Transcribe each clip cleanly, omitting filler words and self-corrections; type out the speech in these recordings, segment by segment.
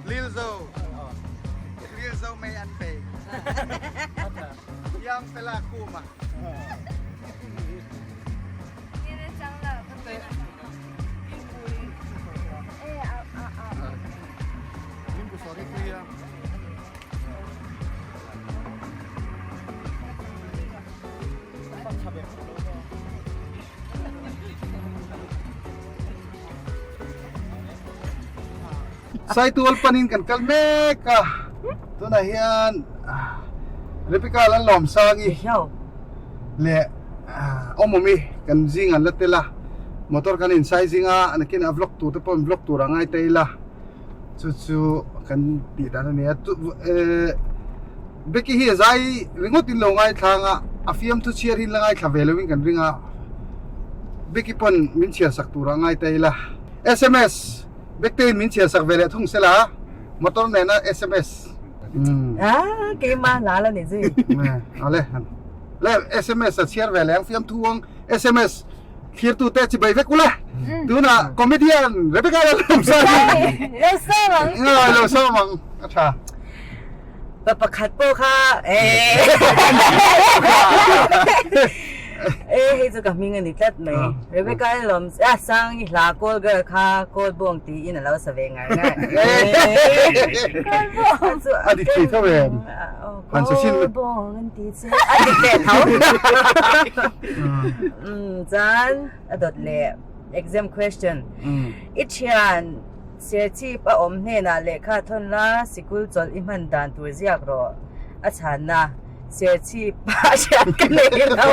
Lilzo Lilzo mei an pe Yang fela kuma Saitual panin kan kal mek a tunah hian Rebecca Lalawmsangi leh awmawmi kan zing an la tel a motor kan insai zing a nakin a vlog tur te pawh vlog tur a ngai ta ila chu chu kan tih dan a ni a ehh Becky hi a zai ringawt in lo ngaithlang a a fiamthu chhiar hi la ngaithla ve lo in kan ring a Becky pawn min chhiar sak tur a ngai ta ila sms Becky in min chhiar sak ve leh thung sela motor nena sms Ah keimah la la ni zui ale Le sms a chhiar ve leng fiamthu ang sms thlir tu te chi bai vek ula tuna comedian Rebecca lo lawm sa ni lo sawm ang lo sawm ang a tha pa pakhat pawh kha e hei chu ka hming a ni tlat mai Rebecca lawm a sang i hla call girl kha call bawng tiin a lo sa ve ngar ngar a dik thei tho em Han sa sin Call bawng an ti che a dik leh tho chuan a dawt leh exam question i thian Serchhip a awm hnenah lehkha thawn la sikul chawlh i hman dan tur ziak rawh a chhanna Serchhip ah hriat ka nei lo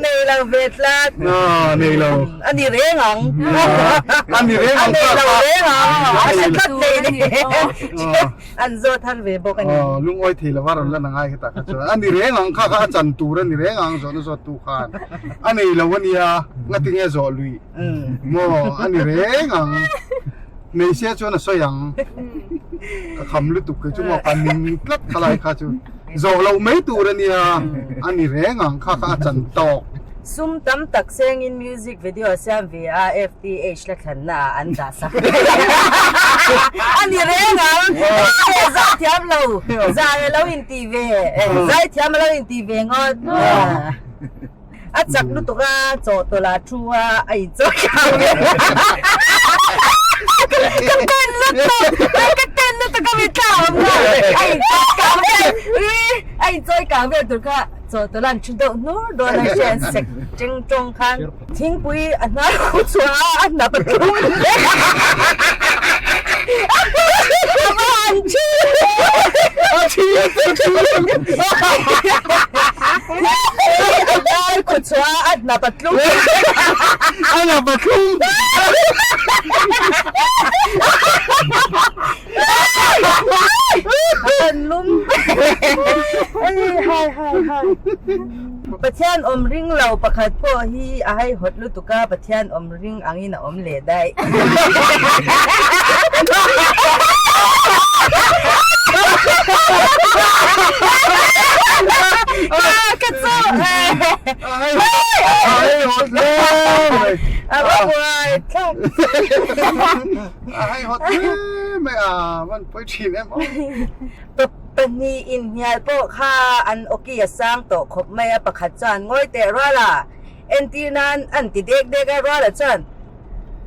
nei lo ve tlat nei lo a ni reng ang a ni reng ang a nei lo reng ang a hre tlat nei ni an zawt har ve bawk a ni lungawi thei lova rawn lan angai hetah kha chuan a ni reng ang kha kha a chan tur a ni reng ang zawhna zawt tu khan a nei lo a nia ngatinge zawh lui maw a ni reng ang nei se chuan a sawi ang ka kham lutuk kei chu maw ka ning tlat khalai kha chu zawh loh mai tur a nia a ni reng ang kha kha a chan tawk. Sum tam tak sengin music video a siam ve a FTH la thlanna ah an dah sak a ni reng ang zai thiam lo zai a lo inti ve zai thiam a lo inti ve ngawt a chak lutuk a chawhtawlh ah thu a a inchawi kang ve ka ten lutuk ka ten lutuk a mitthla a awm nghal a inchawi kang vel a inchawi kang vel tur kha chawhtawlh an thu deuh hnur dawn a hriat sek teng tawng khan thingpui a hnar khuh chhuah a a hnap a tlum a va han thi a thi a thi a hnar khuh chhuah a a hnap a tlum a hnap a tlum An lum hai hai hai Pathian awm ring lo pakhat pawh hi a haihawt lutuk a Pathian awm ring angin a awm leh daih. Ka chu A haihawt hle mai. A va buai thlak. A haihawt hle mai a van pawi thin em aw. Pahnih inhnial pawh kha an awki a sang tawh khawp mai a, pakhat chuan ngawi teh rual a, entir nan an ti dek dek a, ruala chuan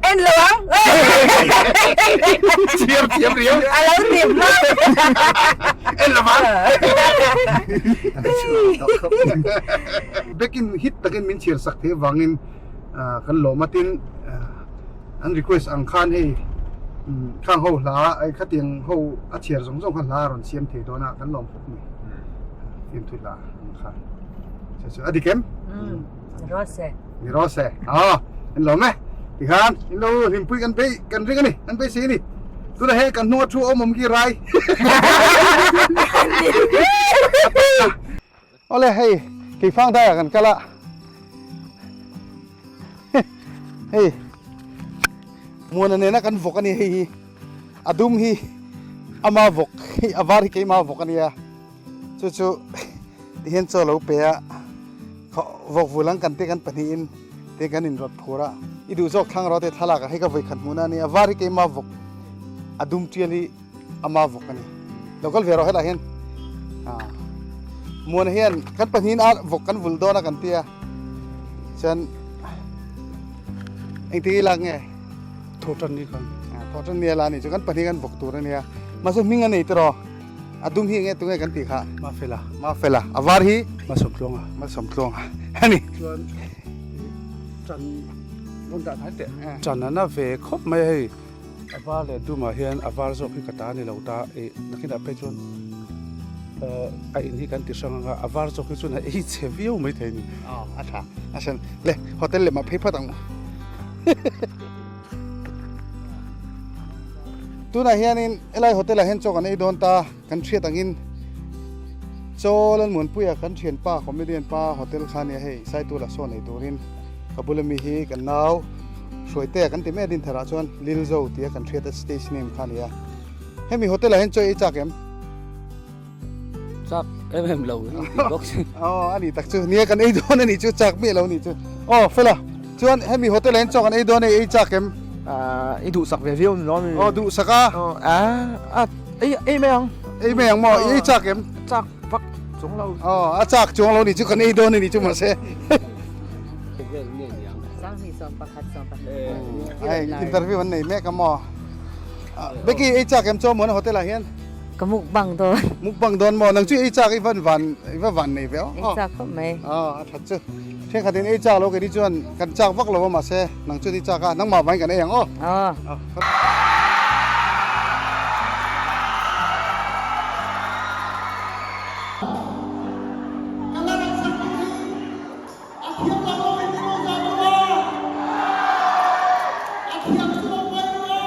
en lo ang Chhiar thiam riau. A lo ti hma. En lo ang. Bekin hit takin min chhiar sak thei avangin kan lawm a tin an request ang khan hei khang ho hla ai khatiang ho a chhiar zawng zawng kha hla a rawn siam thei dawn a kan lawm khawp mai fiamthu hla ang kha chu chu a dik em ni rawh se ni rawh se a in lawm e tikhan in lo hlimpui kan bei kan ring ani kan beisei ani tuna hei kan hnunga thu awm awm khi rai Awle hei keifang daiah kan kal a hei Muana nena kan vawk a ni hei hi a dum hi ama vawk hei a var hi keima vawk a nia chu chu tihian chaw lo pe a vawk vul ang kan te kan pahnihin te kan inrawt phur a i duh zawk thlang rawh te thlalak ah hei ka vawi khat hmuhna a ni a var hi keima vawk a dum tial hi ama vawk a ni lo kal ve rawh helaiah hian Muana hian kan pahnihin a vawk kan vul dawn a kan tia chuan engtik i lak nge thaw tan ni khan thaw tan ni a la ni chu kan pahnih kan vawk tur a nia mahse hming a nei tiraw a dum hi enge tunge kan tih kha mafela mafela a var hi malsawmtluanga malsawmtluanga ani chuan tan rawn dah hnai teh tan ana ve khawp mai hei A var leh dumah hian a var zawk hi ka ta a ni lo ta ih nakinah phei chuan a in hi kan ti hrang anga a var zawk hi chuan a ei chhe viau mai thei a ni. Aw a tha a sen le hotel leh mah phei phawt ang tunah hianin helai hotel ah hian chaw kan ei dawn ta kan hriat angin chaw Lalmuanpuia kan thianpa comedian pa hotel kha ania hei Saitula saw nei turin ka bula mi hi kan nau Hruaitea kan ti mai a din tharah chuan Lilzo tia kan hriat a stage name kha a ni a. Hemi hotel ah hian chaw ei chak em? Chak em em lo tih bawk si. Aw a ni tak chu nia kan ei dawn a ni chu chak miah lo ni chu. Aw fela chuan hemi hotel ah hian chaw kan ei dawn a ei chak em? I duhsak ve viau ni lo mi? Aw duhsak a. Aw a ei ei mai ang. Ei mai ang maw? I ei chak em? Chak vak chuang lo. Aw a chak chuang lo ni chu kan ei dawn a ni chu mahse. Hei interview an nei mek a maw? Becky ei chak em chaw mawn hotel ah hian? Ka mukbang dawn. Mukbang dawn maw? Nang chu ei chak i van van i va van nei ve aw. Ei chak khawp mai. Aw a that chu. Thenkhat in ei chak lo kei ni chuan kan chak vak lo a mahse nang chuan i chak a nangmah vangin kan ei ang aw. Aw. A thiam lo lo in tiraw za tu a? A thiam chu lo pai ru a?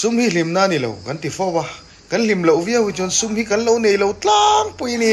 Sum hi hlimna a ni lo kan ti fo a, kan hlim loh viau hi chuan sum hi kan lo nei lo tlangpui a ni.